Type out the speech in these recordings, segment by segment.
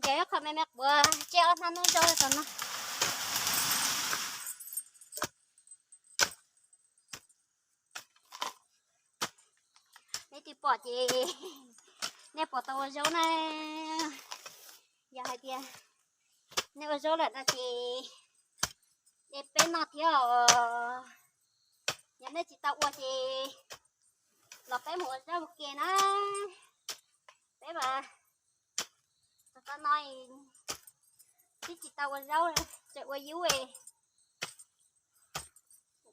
Ces ib qho me me quav tseb ob hnab hnub zaub rau no. Nej twg pom ces nej puas tau ua zaub na? Yog hais tias nej ua zaub lawm no ces de peb noj thiab os. Yog nej tsis tau ua ces los peb mus ua zaub ua ke na. Peb mas tau no twb tsis tau ua zaub, tseem ua yub,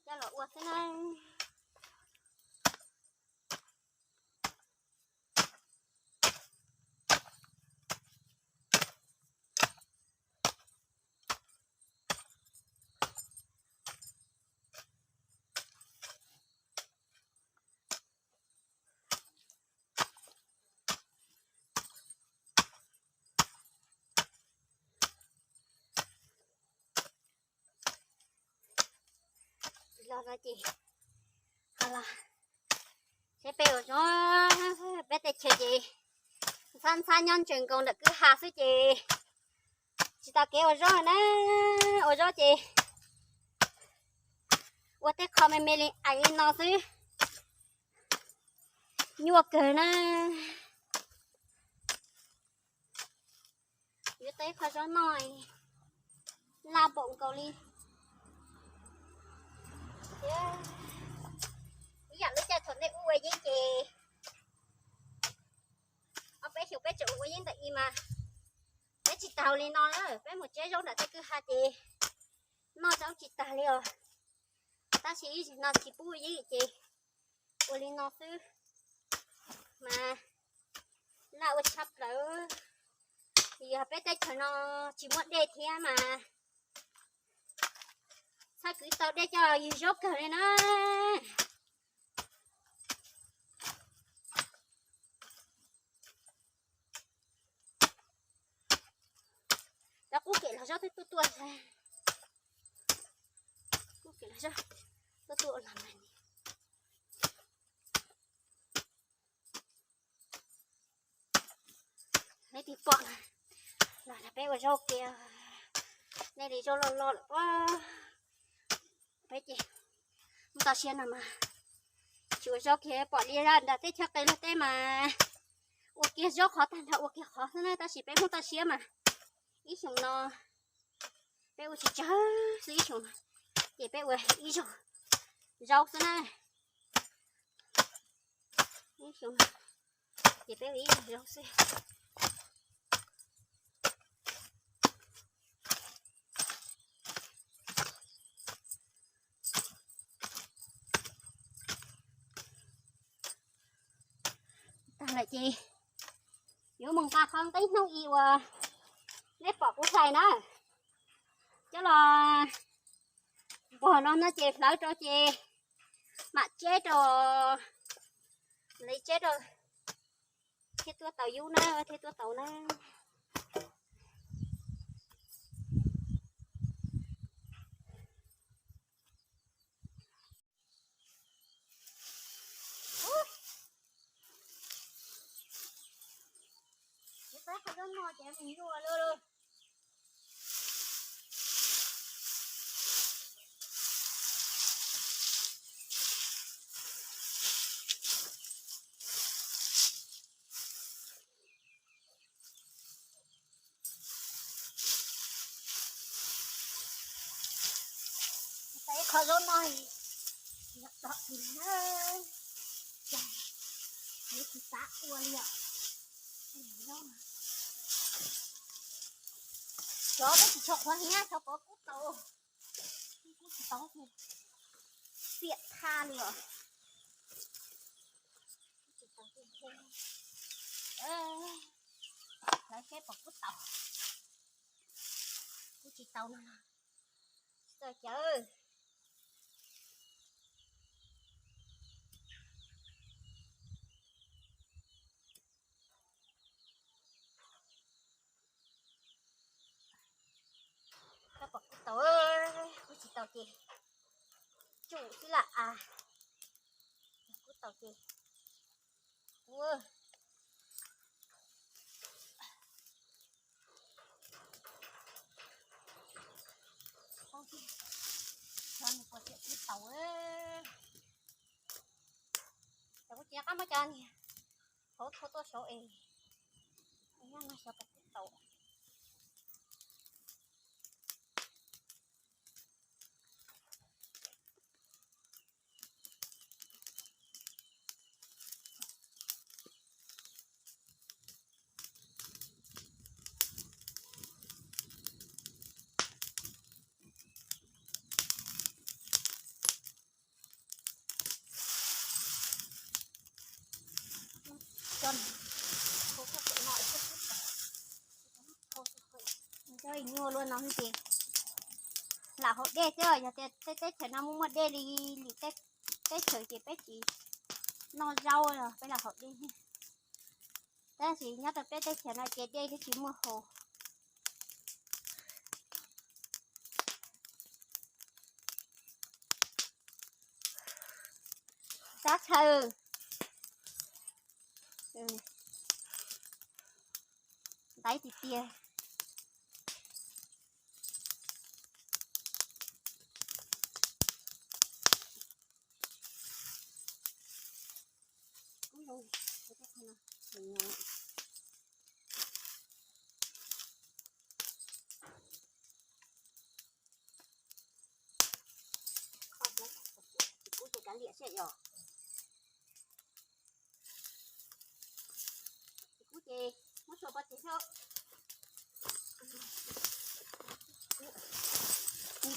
coj los ua xwb na. Los no ces, los, seb peb ua zaub, peb teb chaws ces ntxhab ntxhab nyob ntsees nkaus ntawm kwj ha xwb ces tsis tau kev ua zaub na. Ua zaub ces ua tej qho me me li ais li no xwb, nyuaj kawg na. Yuav tau ib qho zaub noj laj npaum nkaus li. Ib yam lub caij thaum ntej wb ua yeeb ces ob peb xyoos peb tseem ua yeeb ntawm i mas peb tsis tau li no na, peb mus tseb zaub nram tej kwj ha ces noj zaub tsis tag li os. Tab sis ib zaug no tsis pub ua yeeb ces ua li no xwb mas laj ua tshaj plaws. Yog peb teb chaws no tsis muaj dej thiab mas txhaj kwv tau dej coj ywg zaub kawg li na. Cov qub kem los zaub twb tuaj tuaj, qub kem los zaub tuaj tuaj los mas. Nej twb pom na, los peb ua zaub kiag, nej li zaub loj loj lawm pob. Peb ces mus toj siab no mas tsis ua zaub kiag, pom li nram teb chaws qis luag teb mas ua kiag zaub qhov tag nrho ua kiag qhov xwb na, tab sis peb mus toj siab mas ib xyoos no peb ua tsis tsawg xwb, ib xyoos ces peb ua ib zaug zaub xwb na. Ib xyoos ces peb ua ib zaug zaub xwb. Tag lawm ces yuav mus nqa qhov nqeeb hnub i uas nej pom kuv hlais na, coj los npog no no ces hlawv rau ces mam tseb rau, li tseb rau thiaj tuaj tau yub na, thiaj tuaj tau na. Tau ib qho zaub no, yuav tsis xav ua li os. Cov peb tsis tshua qhuav hnyiab, cov pov kub tau, kub tsis tau, xiam thaj li os. Lawv seb pom kub tau, kub tsis tau no los tsis txawj cawv. Koj pom kub tau, kub tsis tau ces tsum xwb lam as. Kub tau ces ua. Cov niag hauv thau tuaj saud es, nyob no xyov puas tau. Nyuaj luaj no ces lam haus dej xwb, yog tias tej teb chaws no muaj muaj dej li lwm teb chaws ces peb tsis noj zaub, peb lam haus dej. Tab sis nyob rau peb teb chaws no ces dej twb tsis muaj haus. Sab tshawj, ntaiv tiag tiag. Kub ces kav liam xwb yom. Kub ces muab xuas pov tseg xwb.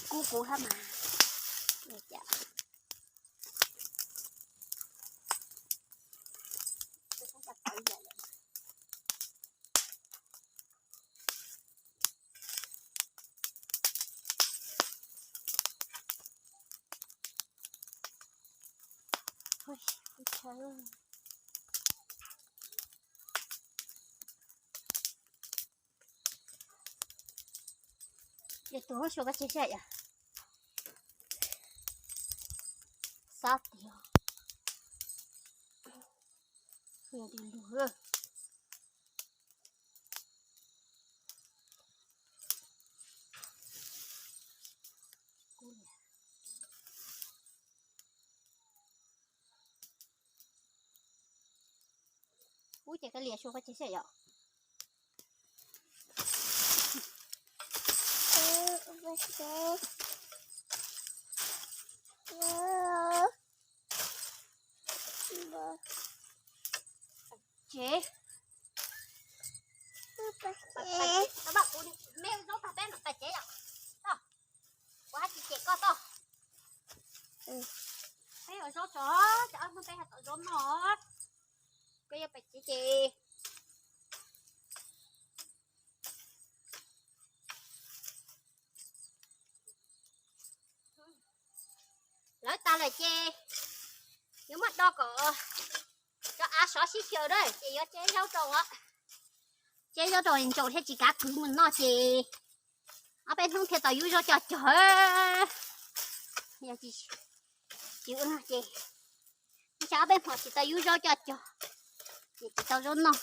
Kub kub hab mas. Ces tus huab sua koj tsis xav yom? Xav tiag. Yog tus lug. Ub, ces koj liam sua koj tsis xav yom? Tsev. Tau, kuv me zaub tag peb mam pais tsev yom. Tau, kuv hab tsis cem koj tau. Peb ua zaub tso, ces ob hnub peb hab tom zaub noj. Koj yuav pais tsev ces lawv tas lawm ces yuav muab do kom cov av sov sib xyaw na, ces yuav tseb zaub rau, tseb zaub rau ntsaum thiab tsis kav kwv mus noj ces ob peb hnub thiaj tau yub zaub coj cog. Yog tsis ua no ces ib tsam ob peb hmo tsis tau yub zaub coj cog, ces tsis tau zaub noj.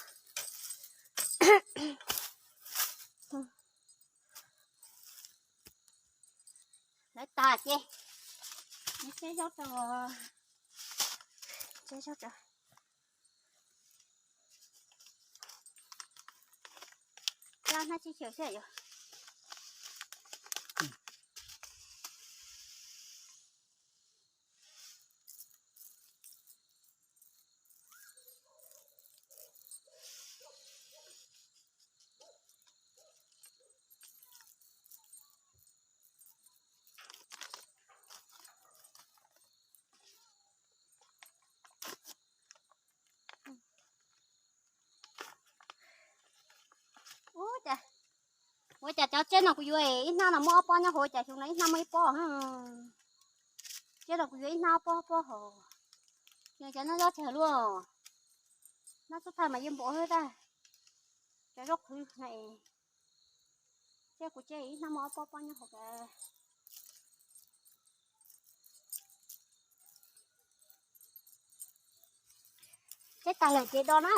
Lawv tas ces tseb zaub rau, tseb zaub rau. Lab hnab tsib xyaw xwb yom. Ua cas, ua cas cov tseb no kuv yuav ib hnab no muaj ob pob nyob hauv, cas xyoo no ib hnab muaj ib pob. Tseb no kuv yuav ib hnab ob pob pob hauv. Nws cov no zaub tsawg luaj, hnab xub thawj mas yeej npaum hwb tag. Cov zaub qhwv na, tseb kuv tseb ib hnab muaj ob pob pob nyob hauv. Tseb tag lawm ces do na.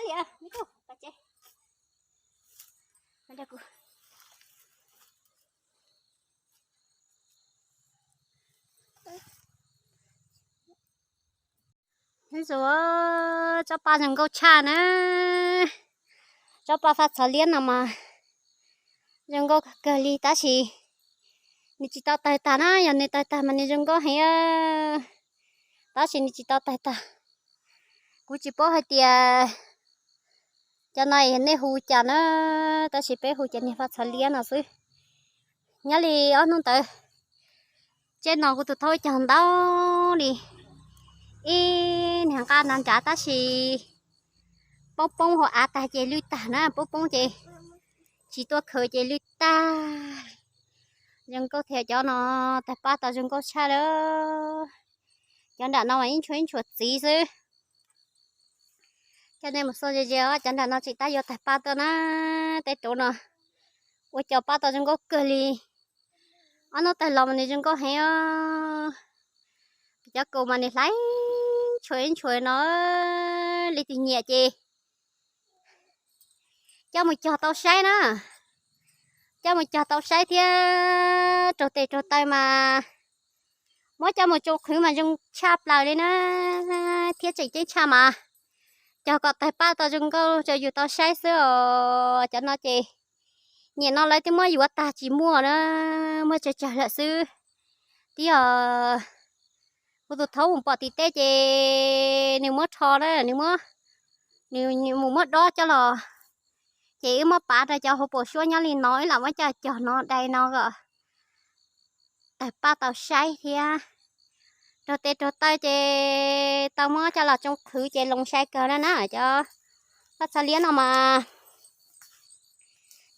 Tias, me tub, pab tsev. Ntxuav tsob paj zoo nkauj tshaj na. Tsob paj faj txhov liab no mas zoo nkauj kawg li tab sis nws tsis tau tawg tag na, yog nws tawg tag mas nws zoo nkauj heev, tab sis nws tsis tau tawg tag. Kuv tsis paub hais tias cov no nej hu cas na, tab sis peb hu cov niag faj txhov liab no xwb. Nyob li ob hnub ntawd, tsev no kuv tus thaub cog ntau li, ib niag nqaj nrad nrad tab sis poob poob hauv av tag ces lwj tag na, poob poob ces tsis tuaj khaws ces lwj tag. Zoo nkauj thiab, cov no tawg paj tau zoo nkauj tshaj lawm. Cov nram no mas ib ntshua ib ntshua txiv xwb. Coj nej mus xauj ze ze os, cov nram no tseem tab yuav tawg paj tuaj na. Tej rauv no ua cov paj tau zoo nkauj kawg li. Ob hnub tawg los mas nws zoo nkauj heev os. Cov kaus mas nws hlais ntshua ib ntshua no, leej twg nyiam ces coj mus cog tau saib na. Coj mus cog tau saib thiab raug tes raug taw mas muab coj mus tsoo qhwv mas zoo tshaj plaws li na, thiab tseem ceeb tshaj mas cog kom tawg paj tau zoo nkauj rau yus tau saib xwb os. Cov no ces nyuam no lawv twb muab yuav tag tsis muaj na, muaj tsawg tsawg lawm xwb. Twb yog kuv tus thaub mus pom tim teb ces nws muab rho na, nws mus muab dob coj los, ces wb muab pav rau cov hauv paus suab nyob li no, wb lam muab coj cog no dai no kom tawg paj tau saib thiab. Raug tes raug taw ces tau muab coj los tsoo qhwv ces loo sai kawg na na. Cov paj txhov liab no mas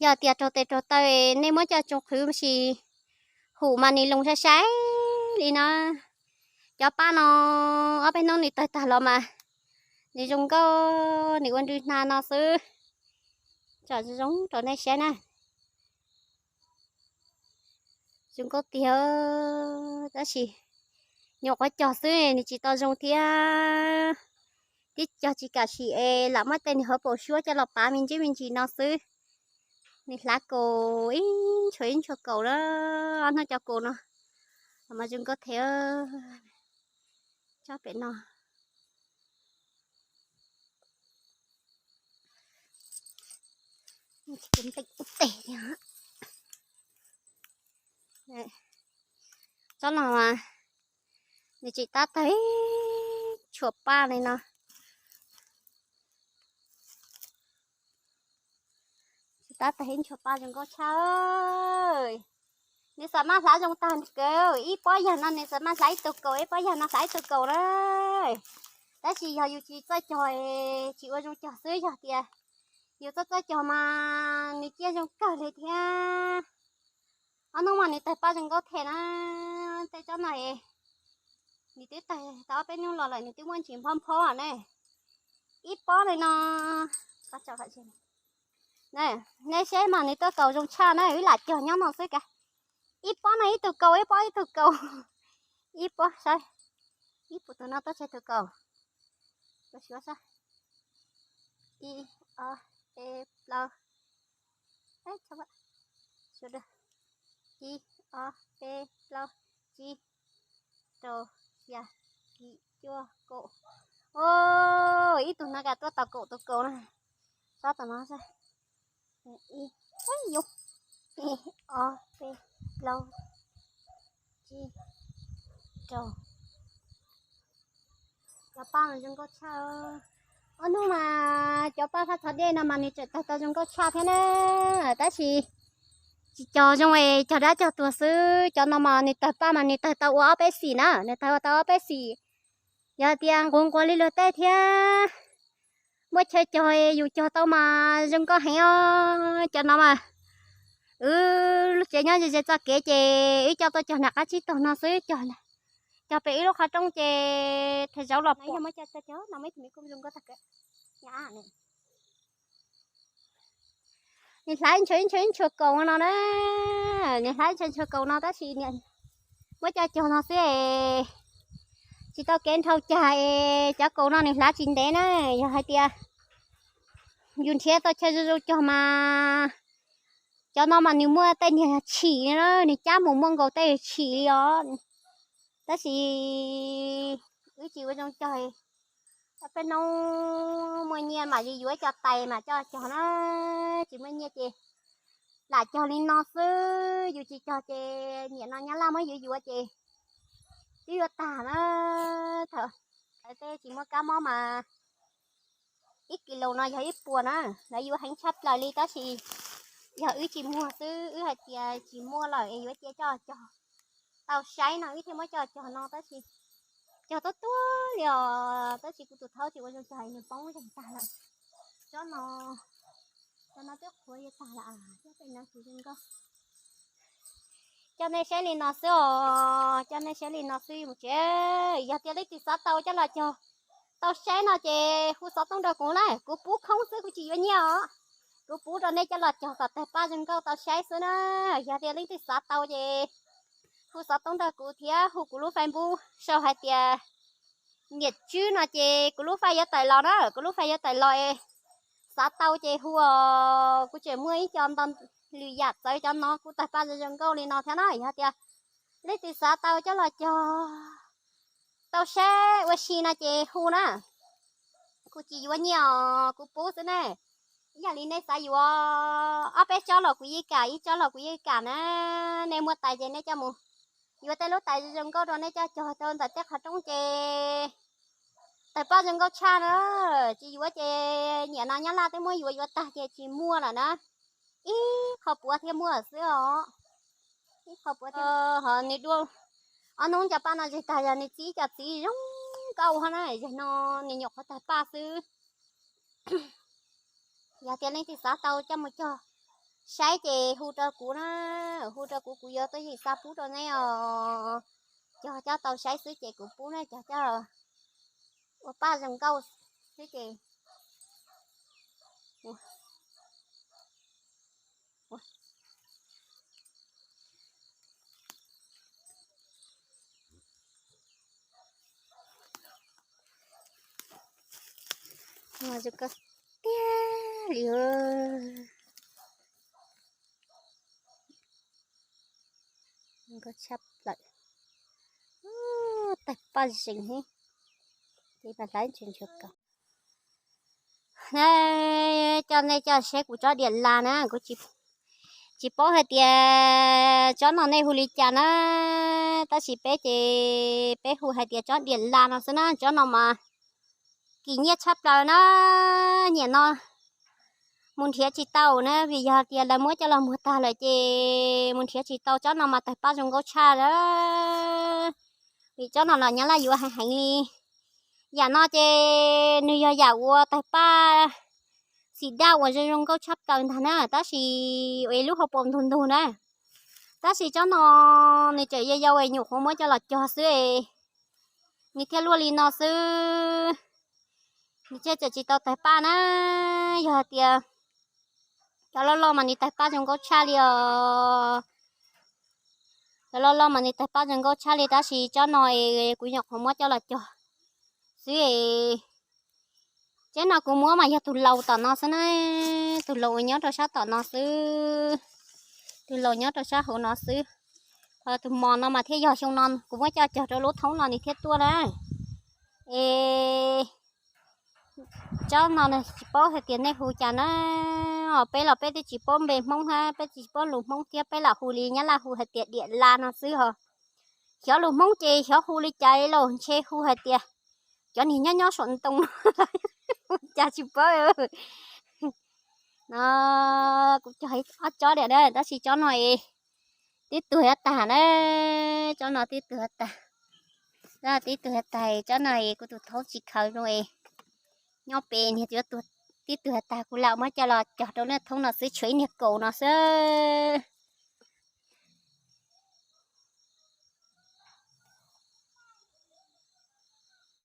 yog tias raug tes raug taw nej muab coj tsoo qhwv sis hum mas nws loo sai sai li no. Cov paj no ob peb hnub nws tawg tag los mas nws zoo nkauj, nws ua nrwg hnav no xwb. Tsom zoo zoo rau nej saib na. Zoo nkauj tiag, tab sis nyuam qhuav cog xwb nws tsis tau zoo thiab. Twb cog tsis kam sim es lam muab tej nws hauv paus suab coj los pav me ntsis me ntsis no xwb. Nws hlav kaus ib ntshua ib ntshua kaus na, ob hnub cov kaus no los mas zoo nkauj thiab. Tsob pem no tsob no mas nws tseem tab tawg ib ntshua paj li no. Tseem tab tawg ib ntshua paj zoo nkauj tshaj. Nws xam maj hlav zoo tag kawg, ib pob yag no nws xam maj hlav ib tug kaus, ib pob yag no hlav ib tug kaus na. Tab sis yog yus tsis txawj cog, tsis ua zoo cog xwb, yog tias yus txawj txawj cog mas nws ciaj zoo kawg li thiab. Ob hnub mas nws tawg paj zoo nkauj thiab na. Tej tsob no nws twb tawg tau ob peb hnub los lawm, nws twb muaj ntsis nphob nphob ne. Ib pob li no, nej saib mas nws tuaj kaus zoo tshaj na, wb lam cog nyob no xwb kav. Ib pob no ib tug kaus, ib pob ib tug kaus. Ib pob saib, ib puas tus no tuaj tseg tus kaus. Ib, ob, peb, plaub. Ib, ob, peb, plaub, tsib, rau, xya, yim, cuaj, kaum. Ib tug no kav tuaj tau kaum tus kaus na. Xob tau no, ib, ib, ob, peb, plaub, tsib, rau. Cov paj mas zoo nkauj tshaj. Ob hnub mas cov paj faj txhov dej no mas nws tseem tawg tau zoo nkauj tshaj thiab na. Tab sis tsis cog zoo es cog dab cog tuag xwb. Cov no mas nws tawg paj mas nws tawg tau ua ob peb xim na, nws tawg ua tau ob peb xim. Yog tias nquag nquag li luag tej thiab muaj chaw cog, yus cog tau mas zoo nkauj heev os. Cov no mas wb lub tsev nyob ze ze txoj kev ces wb coj tuaj cog nram qab tsib taug no xwb, cog pem ib lub qhov rooj ces thaj zaub los pom. Nws hlais ib ntshua ib ntshua ib ntshua kaus no na. Nws hlais ib ntshua ntshua kaus no tab sis muab coj cog no xwb es tsis tau kev nrhau cag es cov kaus no nws hlais tsis ntev na. Yog hais tias Yus nrhiav tau chaw zoo zoo cog mas cov no mas nws muaj tej niag tshim na, nws cab mus muaj nkaus tej tshim li os. Tab sis wb tsis ua zoo cog, peb hnub muaj nyiaj mam li yuav cov tais mas coj cog na, tsis muaj nyiaj ces lam cog li no xwb, yus tsis cog ces niam no nyab laj muab yuav yuav ces twb yuav tag na. Thaum tej tsis muaj kab mob mas ib kis lus no yog ib puas na, lawv yuav heev tshaj plaws li tab sis yog wb tsis muag xwb, wb hais tias tsis muaj lawm es yuav cia coj cog tau saib no wb thiaj muab coj cog no tab sis cog tuab tuab li os, tab sis kuv tus thaub tsis ua zoo cog nws poob zeeg tag lawm. Tsob no, tsob no twb qhuav yuav tag lawm, tsob pem no tsis zoo nkauj. Coj nej saib li no xwb os, coj nej saib li no xwb mus tsev. Yog tias leej twg xav tau coj los cog tau saib no ces hu xov tooj rau kuv na, kuv pub khoob xwb kuv tsis yuav nyiaj os. Kuv pub rau nej coj los cog kom tawg paj zoo nkauj tau saib xwb na. Yog tias leej twg xav tau ces hu xov tooj rau kuv thiab hu kuv lub Facebook sau hais tias Niam Tswb no ces kuv lub faj yuav tawm los na, kuv lub faj yuav tawm los es xav tau ces hu os. Kuv tseem muaj ib co ntau lwm yam txawv, cov no kuj tawg paj zoo zoo nkauj li no thiab na. Yog tias leej twg xav tau coj los cog tau saib ua si no ces hu na. Kuv tsis yuav nyiaj os, kuv pub xwb ne. Ib yam li nej xav yuav ob peb tsob los kuv yeej kam, ib tsob los kuv yeej kam na. Nej muaj tais ces nej coj mus yuav tej lub tais zoo zoo nkauj rau nej coj cog rau ntawm tej qhov roob ces tawg paj zoo nkauj tshaj na. Tsis yuav ces niam no nyab laj twb muab yuav yuav tag ces tsis muaj lawm na. Ib qho puav thiaj muaj xwb os. Ib qho puav thiaj, ho nws dua ob hnub nco paj no zeg tag yog nws txib cov txiv zoo nkauj ho na, zeg no nws nyuam qhuav tawg paj xwb. Yog tias leej twg xav tau coj mus cog saib ces hu rau kuv na, hu rau kuv, kuv yuav tuaj yeem xa pub rau neb os. Cog coj tau saib xwb ces kuv pub na, cog coj ua paj zoo nkauj xwb ces zoo nkauj tiag li. Nkauj tshaj plaws. Tawg paj zeeg heev. Ces mas hlais tsis ntshua kaus. Coj nej coj saib kuv tsob diam las na, kuv tsis paub hais tias tsob no nej hu li cas na, tab sis peb ces peb hu hais tias tsob diam las no xwb na. Tsob no mas kim nyiaj tshaj plaws na, niam no mus nrhiav tsis tau na, vim yog tias lawv muab coj los muag tag lawm ces mus nrhiav tsis tau. Tsob no mas tawg paj zoo nkauj tshaj lawm, vim tsob no los nyab laj yuav heev heev li. Yam no ces nws yog yam uas tawg paj xim daj uas zoo zoo nkauj tshaj plaws ntag na, tab sis ua ib lub hauv paus ntug ntug na. Tab sis tsob no nws tseem yau yau es nyuam qhuav muab coj los cog xwb es nws thiaj luaj li no xwb. Nws thiaj tseem tsis tau tawg paj na. Yog hais tias cov loj loj mas nws tawg paj zoo nkauj tshaj li os. Cov loj loj mas nws tawg paj zoo nkauj tshaj li, tab sis tsob no es kuv nyuam qhuav muab coj los cog xwb es. Tsob no kuv muab mas yog tus laus tom no xwb na, tus laus uas nyob rau sab tom no xwb, tus laus nyob rau sab hauv no xwb. Ho tus mos no mas thiaj yog xyoo no kuv muab coj cog rau lub thoob no nws thiaj tuaj na. Es tsob no tsis paub hais tias nej hu cas na, peb los peb twb tsis paub npe Hmoob hab peb tsis paub lus Hmoob thiab, peb lam hu li nyab laj hu hais tias diam las no xwb ho. Xyov lus Hmoob ces xyov hu li cas los ntshe hu hais tias cov niag nyob nyob saum ntoo no, hu cas tsis paub. No kuv cog ob tsob diam na, tab sis tsob no es twb tuag tag na, tsob no twb tuag tag, twb tuag tag, tsob no es kuv tus thaub tsis khaws zoo es nyob pem niag tib tuag tag, kuv lam muab coj los cog rau lub thoob no xwb, tshuav ib niag kaus no xwb.